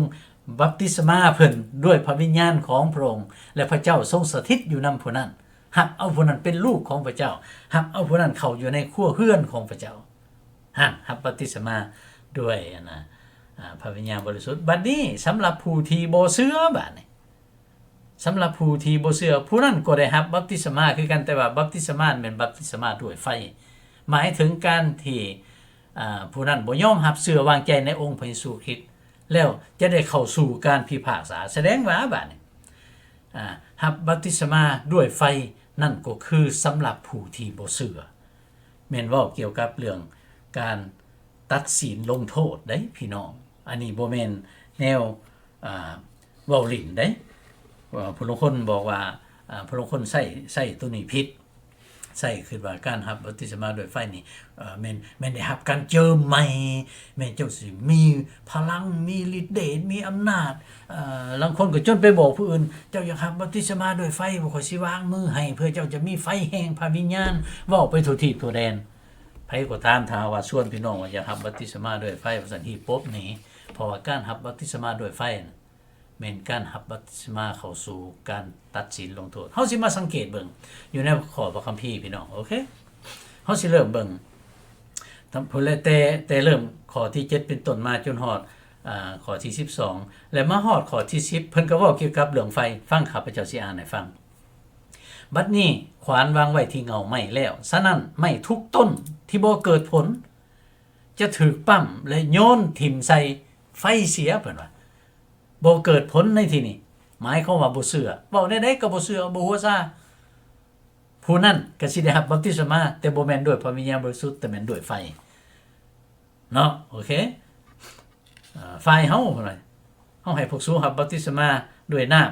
ບັບຕິສະມາເພິ່ນດ້ວຍພະວິນຍານຂອງພະອົງ ແລະ ພະເຈົ້າຊົງສະຖິດຢູ່ນຳຜູ້ນັ້ນ ຮັບເອົາຜູ້ນັ້ນເປັນລູກຂອງພະເຈົ້າ ຮັບເອົາຜູ້ນັ້ນເຂົ້າຢູ່ໃນຄົວເຮືອນຂອງພະເຈົ້າ. ຫັ້ນ ຮັບບັບຕິສະມາດ້ວຍ ອັນນະ ອ່າ ພະວິນຍານບໍລິສຸດ. ບັດນີ້ສຳລັບຜູ້ທີ່ບໍ່ເຊື່ອ ບາດນີ້ ສຳລັບຜູ້ທີ່ບໍ່ເຊື່ອ ຜູ້ນັ້ນກໍໄດ້ຮັບບັບຕິສະມາຄືກັນ ແຕ່ວ່າບັບຕິສະມາແມ່ນບັບຕິສະມາດ້ວຍໄຟ ໝາຍເຖິງການທີ່ ອ່າ ຜູ້ນັ້ນບໍ່ຍອມຮັບເຊື່ອວາງໃຈໃນອົງພະເຢຊູຄຣິດ ແລ້ວຈະໄດ້ເຂົ້າສູ່ການພິພາກສາ. ສະແດງວ່າບາດນີ້ ອ່າ ຮັບບັບຕິສະມາດ້ວຍໄຟ ນັ້ນກໍຄືສຳລັບຜູ້ທີ່ບໍ່ເຊື່ອ. ແມ່ນເວົ້າກ່ຽວກັບເລື່ອງການຕັດສິນລົງໂທດເດ້ພີ່ນ້ອງ. ອັນນີ້ບໍ່ແມ່ນແນວ ອ່າ ເວົ້າຫຼິ້ນເດ້. ເອີ ຜູ້ລາງຄົນບອກວ່າ ເອີ ຜູ້ລາງຄົນໃຊ້ ໃຊ້ໂຕນີ້ຜິດ ໃຊ້ ຄິດວ່າການຮັບບັບຕິສະມາດ້ວຍໄຟນີ້ ເອີ ແມ່ນ ແມ່ນໄດ້ຮັບການເຈີມໃໝ່ ແມ່ນເຈົ້າຊິມີພະລັງ ມີລິດເດດ ມີອຳນາດ. ເອີ ລາງຄົນກໍຈົນໄປບອກຜູ້ອື່ນ ເຈົ້າຢາກຮັບບັບຕິສະມາດ້ວຍໄຟບໍ່? ຂ້ອຍຊິວາງມືໃຫ້ ເພື່ອເຈົ້າຈະມີໄຟແຫ່ງພະວິນຍານ ເວົ້າໄປທົ່ວທີບທົ່ວແດນ. ໃຜກໍຕາມ ຖ້າວ່າຊວນພີ່ນ້ອງວ່າຢາກຮັບບັບຕິສະມາດ້ວຍໄຟ ວ່າຊັ້ນ ຮີບປົບໜີ ເພາະວ່າການຮັບບັບຕິສະມາດ້ວຍໄຟນັ້ນ ແມ່ນການຮັບບັບຕິສະມາເຂົ້າສູ່ການຕັດສິນລົງໂທດ. ເຮົາຊິມາສັງເກດເບິ່ງຢູ່ໃນຂໍ້ພະຄຳພີພີ່ນ້ອງ ໂອເຄ ເຮົາຊິເລີ່ມເບິ່ງ ແຕ່ ແຕ່ເລີ່ມຂໍ້ທີເຈັດເປັນຕົ້ນມາຈົນຮອດ ອ່າ ຂໍ້ທີສິບສອງ ແລະ ມາຮອດຂໍ້ທີສິບ ເພິ່ນກໍເວົ້າກ່ຽວກັບເລື່ອງໄຟ. ຟັງ ຂ້າພະເຈົ້າຊິອ່ານໃຫ້ຟັງ. ບັດນີ້ຂວານວາງໄວ້ທີ່ເຫງົ້າໄມ້ແລ້ວ, ສະນັ້ນ ໄມ້ທຸກຕົ້ນທີ່ບໍ່ເກີດຜົນ ຈະຖືກປ້ຳ ແລະ ໂຍນຖິ້ມໃສ່ໄຟເສຍ, ເພິ່ນວ່າ ບໍ່ເກີດຜົນໃນທີ່ນີ້ ໝາຍຄວາມວ່າບໍ່ເຊື່ອ, ເວົ້າແນວໃດກໍບໍ່ເຊື່ອ, ບໍ່ຫົວຊາ. ຜູ້ນັ້ນກໍຊິໄດ້ຮັບບັບຕິສະມາ, ແຕ່ບໍ່ແມ່ນດ້ວຍພະວິນຍານບໍລິສຸດ, ແຕ່ແມ່ນດ້ວຍໄຟເນາະ. ໂອເຄ, ເອີ ຝ່າຍເຮົາ ເຮົາໃຫ້ພວກສູຮັບບັບຕິສະມາດ້ວຍນ້ຳ,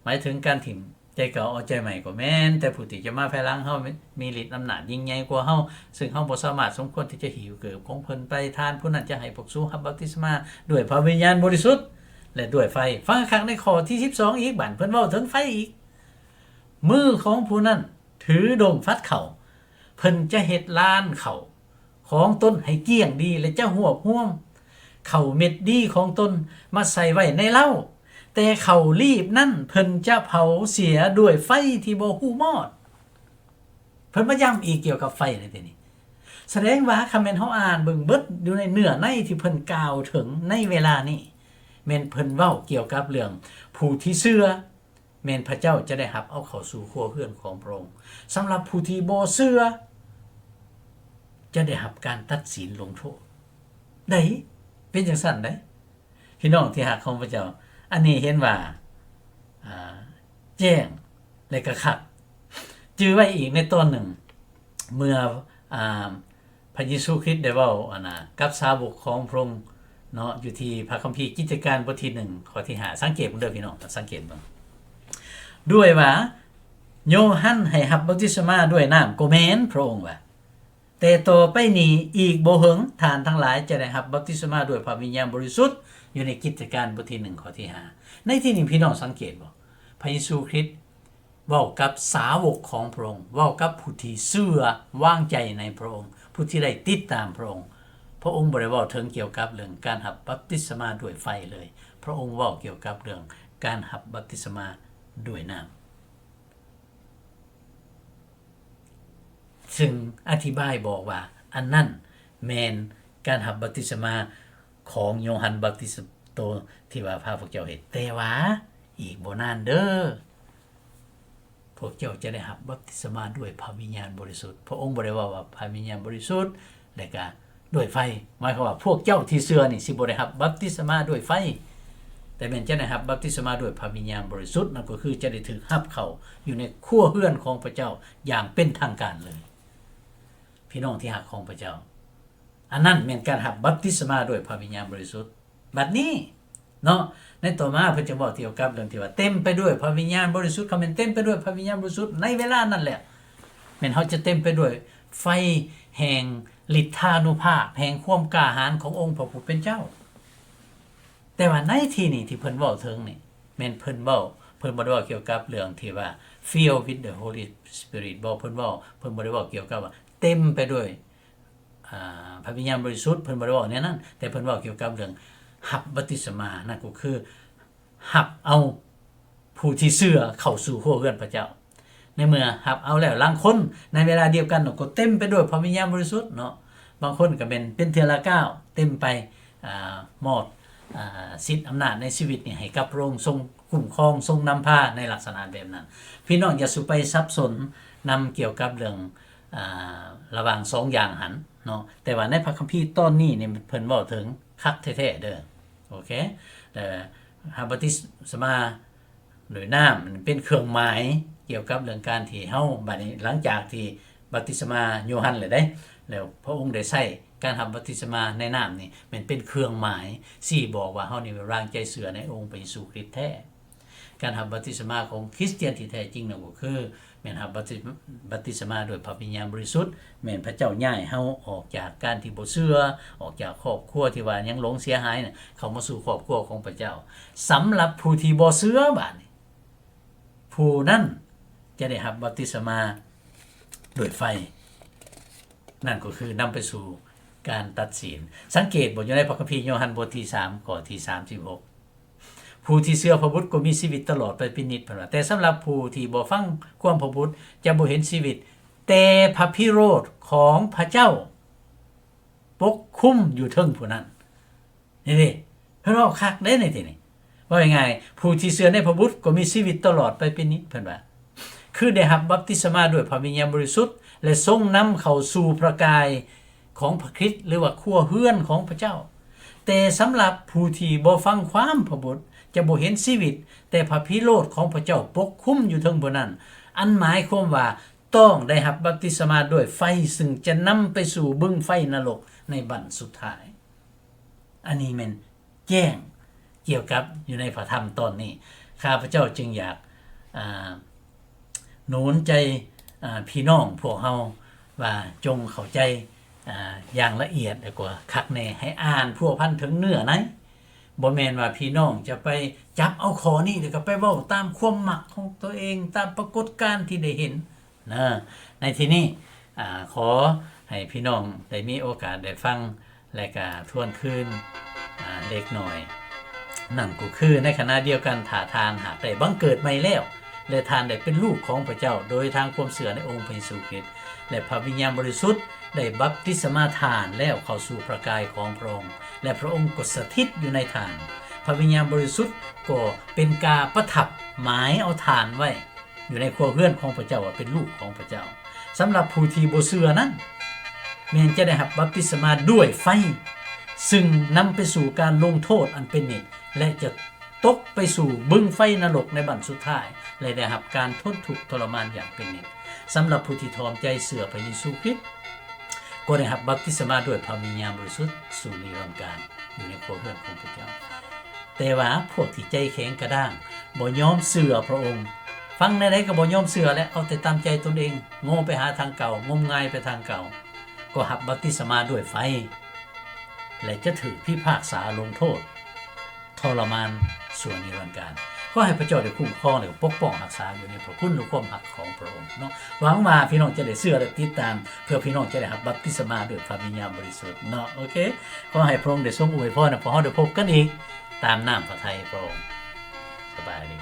ໝາຍເຖິງການຖິ້ມ ໃຈເກົ່າເອົາໃຈໃໝ່ກໍແມ່ນ, ແຕ່ຜູ້ທີ່ຈະມາພາຍຫຼັງເຮົາ ມີລິດອຳນາດຍິ່ງໃຫຍ່ກວ່າເຮົາ, ເຊິ່ງເຮົາບໍ່ສາມາດສົມຄວນທີ່ຈະຫິ້ວເກີບຂອງເພິ່ນໄປ. ທ່ານຜູ້ນັ້ນຈະໃຫ້ພວກສູຮັບບັບຕິສະມາດ້ວຍພະວິນຍານບໍລິສຸດ ແລະ ດ້ວຍໄຟ. ຟັງຄັກໆ ໃນຂໍ້ທີສິບສອງອີກ, ບາດເພິ່ນເວົ້າເຖິງໄຟອີກ. ມືຂອງຜູ້ນັ້ນຖືດົງຝັດເຂົ້າ, ເພິ່ນຈະເຮັດລານເຂົ້າຂອງຕົນໃຫ້ກ້ຽງດີ ແລະ ຈະຮວບຮວມເຂົ້າເມັດດີຂອງຕົນມາໃສ່ໄວ້ໃນເລົ້າ. ແຕ່ເຂົ້າລີບນັ້ນເພິ່ນຈະເຜົາເສຍດ້ວຍໄຟທີ່ບໍ່ຮູ້ມອດ. ເພິ່ນມາຢ້ຳອີກກ່ຽວກັບໄຟໃນທີ່ນີ້. ສະແດງວ່າຄັນແມ່ນເຮົາອ່ານເບິ່ງເບິດຢູ່ໃນເນື້ອໃນທີ່ເພິ່ນກ່າວເຖິງໃນເວລານີ້, ແມ່ນເພິ່ນເວົ້າກ່ຽວກັບເລື່ອງຜູ້ທີ່ເຊື່ອ ແມ່ນພະເຈົ້າຈະໄດ້ຮັບເອົາເຂົ້າສູ່ຄົວເຮືອນຂອງພະອົງ. ສຳລັບຜູ້ທີ່ບໍ່ເຊື່ອ ຈະໄດ້ຮັບການຕັດສິນລົງໂທດໄດ໋. ເປັນຈັ່ງຊັ້ນໄດ໋. ພີ່ນ້ອງທີ່ຮັກຂອງພະເຈົ້າ, ອັນນີ້ເຫັນວ່າ ອ່າ ແຈ້ງ ແລະ ກະຄັກ. ຈື່ໄວ້ອີກໃນຕອນໜຶ່ງ ເມື່ອ ອ່າ ພະເຢຊູຄຣິດໄດ້ເວົ້າ ອັນນະ ກັບສາວົກຂອງພະອົງເນາະ, ຢູ່ທີ່ພະຄຳພີກິດຈະການບົດທີໜຶ່ງ ຂໍ້ທີຫ້າ. ສັງເກດເບິ່ງເດີພີ່ນ້ອງ, ສັງເກດເບິ່ງ. ດ້ວຍວ່າໂຍຮັນໃຫ້ຮັບບັບຕິສະມາດ້ວຍນ້ຳກໍແມ່ນ, ພະອົງວ່າ, ແຕ່ຕໍ່ໄປນີ້ອີກບໍ່ເຫິງ ທ່ານທັງຫຼາຍຈະໄດ້ຮັບບັບຕິສະມາດ້ວຍພະວິນຍານບໍລິສຸດ, ຢູ່ໃນກິດຈະການບົດທີໜຶ່ງ ຂໍ້ທີຫ້າ. ໃນທີ່ນີ້ພີ່ນ້ອງສັງເກດບໍ່? ພະເຢຊູຄຣິດເວົ້າກັບສາວົກຂອງພະອົງ, ເວົ້າກັບຜູ້ທີ່ເຊື່ອວາງໃຈໃນພະອົງ, ຜູ້ທີ່ໄດ້ຕິດຕາມພະອົງ. ພະອົງບໍ່ໄດ້ເວົ້າເຖິງກ່ຽວກັບເລື່ອງການຮັບບັບຕິສະມາດ້ວຍໄຟເລີຍ. ພະອົງເວົ້າກ່ຽວກັບເລື່ອງການຮັບບັບຕິສະມາດ້ວຍນ້ຳ. ຊຶ່ງອະທິບາຍບອກວ່າ ອັນນັ້ນແມ່ນການຮັບບັບຕິສະມາຂອງໂຍຮັນບັບຕິສະໂຕ ທີ່ວ່າພາພວກເຈົ້າເຮັດ. ແຕ່ວ່າອີກບໍ່ນານເດີ, ພວກເຈົ້າຈະໄດ້ຮັບບັບຕິສະມາດ້ວຍພະວິນຍານບໍລິສຸດ. ພະອົງບໍ່ໄດ້ເວົ້າວ່າພະວິນຍານບໍລິສຸດ ແລະກະ ດ້ວຍໄຟ, ໝາຍຄວາມວ່າພວກເຈົ້າທີ່ເຊື່ອນີ້ຊິບໍ່ໄດ້ຮັບບັບຕິສະມາດ້ວຍໄຟ, ແຕ່ແມ່ນຈະໄດ້ຮັບບັບຕິສະມາດ້ວຍພະວິນຍານບໍລິສຸດ, ນັ້ນກໍຄືຈະໄດ້ຖືກຮັບເຂົ້າຢູ່ໃນຄົວເຮືອນຂອງພະເຈົ້າຢ່າງເປັນທາງການເລີຍ. ພີ່ນ້ອງທີ່ຮັກຂອງພະເຈົ້າ, ອັນນັ້ນແມ່ນການຮັບບັບຕິສະມາດ້ວຍພະວິນຍານບໍລິສຸດ. ບັດນີ້ເນາະ ໃນຕໍ່ມາເພິ່ນຈະເວົ້າກ່ຽວກັບເລື່ອງທີ່ວ່າເຕັມໄປດ້ວຍພະວິນຍານບໍລິສຸດ. ຄຳແມ່ນເຕັມໄປດ້ວຍພະວິນຍານບໍລິສຸດໃນເວລານັ້ນແຫຼະ ແມ່ນເຮົາຈະເຕັມໄປດ້ວຍໄຟແຫ່ງລິດທານຸພາບ ແຫ່ງຄວາມກ້າຫານຂອງອົງພະຜູ້ເປັນເຈົ້າ. ແຕ່ວ່າໃນທີ່ນີ້ທີ່ເພິ່ນເວົ້າເຖິງນີ້ ແມ່ນເພິ່ນເວົ້າ ເພິ່ນບໍ່ໄດ້ເວົ້າກ່ຽວກັບເລື່ອງທີ່ວ່າ filled with the Holy Spirit ບໍ່ ເພິ່ນເວົ້າ ເພິ່ນບໍ່ໄດ້ເວົ້າກ່ຽວກັບວ່າເຕັມໄປດ້ວຍ ອ່າ ພະວິນຍານບໍລິສຸດ ເພິ່ນບໍ່ໄດ້ເວົ້າແນວນັ້ນ ແຕ່ເພິ່ນເວົ້າກ່ຽວກັບເລື່ອງຮັບບັບຕິສະມາ ນັ້ນກໍຄືຮັບເອົາຜູ້ທີ່ເຊື່ອເຂົ້າສູ່ຄົວເຮືອນພະເຈົ້າ. ໃນເມື່ອຮັບເອົາແລ້ວ ລາງຄົນໃນເວລາດຽວກັນກໍເຕັມໄປດ້ວຍພະວິນຍານບໍລິສຸດເນາະ ບາງຄົນກໍແມ່ນເປັນເທື່ອລະກ້າວ ເຕັມໄປ ອາ ມອບ ອາ ສິດອຳນາດໃນຊີວິດນີ້ໃຫ້ກັບພະອົງ ຊົງຄຸ້ມຄອງ ຊົງນຳພາໃນລັກສະນະແບບນັ້ນ. ພີ່ນ້ອງຢ່າສູ່ໄປສັບສົນນຳກ່ຽວກັບເລື່ອງ ອາ ລະຫວ່າງສອງຢ່າງຫັ້ນເນາະ ແຕ່ວ່າໃນພະຄຳພີຕອນນີ້ນີ້ເພິ່ນເວົ້າເຖິງຄັກແທ້ໆເດີ ໂອເຄ ແລ້ວຮັບບັບຕິສະມາ ໂດຍນ້ຳເປັນເຄື່ອງໝາຍກ່ຽວກັບເລື່ອງການທີ່ເຮົາ ບັດນີ້ຫຼັງຈາກທີ່ບັບຕິສະມາໂຍຮັນແລ້ວເດ້ ແລ້ວພະອົງໄດ້ໃຊ້ການຮັບບັບຕິສະມາໃນນ້ຳນີ້ແມ່ນເປັນເຄື່ອງໝາຍຊີ້ບອກວ່າເຮົານີ້ວາງໃຈເຊື່ອໃນອົງພະເຢຊູຄຣິດແທ້. ການຮັບບັບຕິສະມາຂອງຄຣິສຕຽນທີ່ແທ້ຈິງນັ້ນກໍຄື ແມ່ນຮັບບັບຕິ ບັບຕິສະມາດ້ວຍພະວິນຍານບໍລິສຸດ ແມ່ນພະເຈົ້າຍ້າຍເຮົາອອກຈາກການທີ່ບໍ່ເຊື່ອ ອອກຈາກຄອບຄົວທີ່ວ່າຍັງຫຼົງເສຍຫາຍນະ ເຂົ້າມາສູ່ຄອບຄົວຂອງພະເຈົ້າ. ສຳລັບຜູ້ທີ່ບໍ່ເຊື່ອບາດນີ້ ຜູ້ນັ້ນຈະໄດ້ຮັບບັບຕິສະມາດ້ວຍໄຟ ນັ້ນກໍຄືນຳໄປສູ່ການຕັດສິນ. ສັງເກດບໍ່ ຢູ່ໃນພະຄຳພີໂຍຮັນບົດທີສາມ ຂໍ້ທີສາມສິບຫົກ ຜູ້ທີ່ເຊື່ອພະບຸດກໍມີຊີວິດຕະຫຼອດໄປເປັນນິດ ເພິ່ນວ່າ ແຕ່ສຳລັບຜູ້ທີ່ບໍ່ຟັງຄວາມພະບຸດຈະບໍ່ເຫັນຊີວິດ ແຕ່ພະພິໂຣດຂອງພະເຈົ້າປົກຄຸມຢູ່ເທິງຜູ້ນັ້ນ. ນີ້ເດ້ ເພິ່ນເວົ້າຄັກເດ້ໃນທີ່ນີ້ ເວົ້າງ່າຍໆ ຜູ້ທີ່ເຊື່ອໃນພະບຸດກໍມີຊີວິດຕະຫຼອດໄປເປັນນິດ ເພິ່ນວ່າ ຄືໄດ້ຮັບບັບຕິສະມາດ້ວຍພະວິນຍານບໍລິສຸດ ແລະ ຊົງນຳເຂົ້າສູ່ພະກາຍຂອງພະຄຣິດ ຫຼືວ່າຄົວເຮືອນຂອງພະເຈົ້າ. ແຕ່ສຳລັບຜູ້ທີ່ບໍ່ຟັງຄວາມພະບຸດ ຈະບໍ່ເຫັນຊີວິດ ແຕ່ພະພິໂຣດຂອງພະເຈົ້າປົກຄຸມຢູ່ເທິງຜູ້ນັ້ນ ອັນໝາຍຄວາມວ່າຕ້ອງໄດ້ຮັບບັບຕິສະມາດ້ວຍໄຟ ຊຶ່ງຈະນຳໄປສູ່ບຶງໄຟນະລົກໃນບັ້ນສຸດທ້າຍ. ອັນນີ້ແມ່ນແຈ້ງກ່ຽວກັບຢູ່ໃນພະທຳຕອນນີ້ ຂ້າພະເຈົ້າຈຶ່ງຢາກ ອາ ໜູນໃຈ ອາ ພີ່ນ້ອງພວກເຮົາວ່າຈົ່ງເຂົ້າໃຈ ອາ ຢ່າງລະອຽດ ແລະ ກວ່າຄັກແນ່ ໃຫ້ອ່ານພົວພັນເຖິງເນື້ອໃນ ບໍ່ແມ່ນວ່າພີ່ນ້ອງຈະໄປຈັບເອົາຂໍ້ນີ້ ແລ້ວກໍໄປເວົ້າຕາມຄວາມມັກຂອງຕົວເອງ ຕາມປາກົດການທີ່ໄດ້ເຫັນ ນະ ໃນທີ່ນີ້ ອາ ຂໍໃຫ້ພີ່ນ້ອງໄດ້ມີໂອກາດໄດ້ຟັງ ແລະກະທວນຄືນ ອາ ເລັກນ້ອຍ ນັ້ນກໍຄື ໃນຂະນະດຽວກັນ ຖ້າທ່ານຫາກໄດ້ບັງເກີດໃໝ່ແລ້ວ ແລະ ທ່ານໄດ້ເປັນລູກຂອງພະເຈົ້າ ໂດຍທາງຄວາມເຊື່ອໃນອົງພະເຢຊູຄຣິດ ແລະ ພະວິນຍານບໍລິສຸດໄດ້ບັບຕິສະມາທ່ານແລ້ວເຂົ້າສູ່ພະກາຍຂອງພະອົງ ແລະ ພະອົງກໍສະຖິດຢູ່ໃນທ່ານ ພະວິນຍານບໍລິສຸດກໍເປັນກາປະທັບໝາຍເອົາທ່ານໄວ້ ຢູ່ໃນຄົວເຮືອນຂອງພະເຈົ້າ ວ່າເປັນລູກຂອງພະເຈົ້າ. ສຳລັບຜູ້ທີ່ບໍ່ເຊື່ອນັ້ນ ແມ່ນຈະໄດ້ຮັບບັບຕິສະມາດ້ວຍໄຟ ຊຶ່ງນຳໄປສູ່ການລົງໂທດອັນເປັນນິດ ແລະ ຈະຕົກໄປສູ່ບຶງໄຟນະລົກໃນບັ້ນສຸດທ້າຍ ແລະ ໄດ້ຮັບການທົນທຸກທໍລະມານຢ່າງເປັນນິດ. ສຳລັບຜູ້ທີ່ຖ່ອມໃຈເຊື່ອພະເຢຊູຄຣິດ ກໍໄດ້ຮັບບັບຕິສະມາດ້ວຍພະວິນຍານບໍລິສຸດສູ່ນິລັນການ ຢູ່ໃນຄົວເຮືອນຂອງພະເຈົ້າ. ແຕ່ວ່າພວກທີ່ໃຈແຂງກະດ້າງ ບໍ່ຍອມເຊື່ອພະອົງ ຟັງແນວໃດກໍບໍ່ຍອມເຊື່ອ ແລະ ເອົາແຕ່ຕາມໃຈຕົນເອງ ໂງ່ໄປຫາທາງເກົ່າ ງົມງາຍໄປທາງເກົ່າ ກໍຮັບບັບຕິສະມາດ້ວຍໄຟ ແລະ ຈະຖືກພິພາກສາລົງໂທດທໍລະມານຊົ່ວນິລັນການ. ຂໍໃຫ້ພະເຈົ້າໄດ້ຄຸ້ມຄອງ ແລະ ປົກປ້ອງຮັກສາຢູ່ໃນພະຄຸນ ແລະ ຄວາມຮັກຂອງພະອົງເນາະ. ຫວັງວ່າພີ່ນ້ອງຈະໄດ້ເຊື່ອ ແລະ ຕິດຕາມ ເພື່ອພີ່ນ້ອງຈະໄດ້ຮັບບັບຕິສະມາດ້ວຍພະວິນຍານບໍລິສຸດເນາະ. ໂອເຄ ຂໍໃຫ້ພະອົງໄດ້ຊົງອວຍພອນໃຫ້ພວກເຮົາໄດ້ພົບກັນອີກ ຕາມນ້ຳພະໄທພະອົງ. ສະບາຍດີ.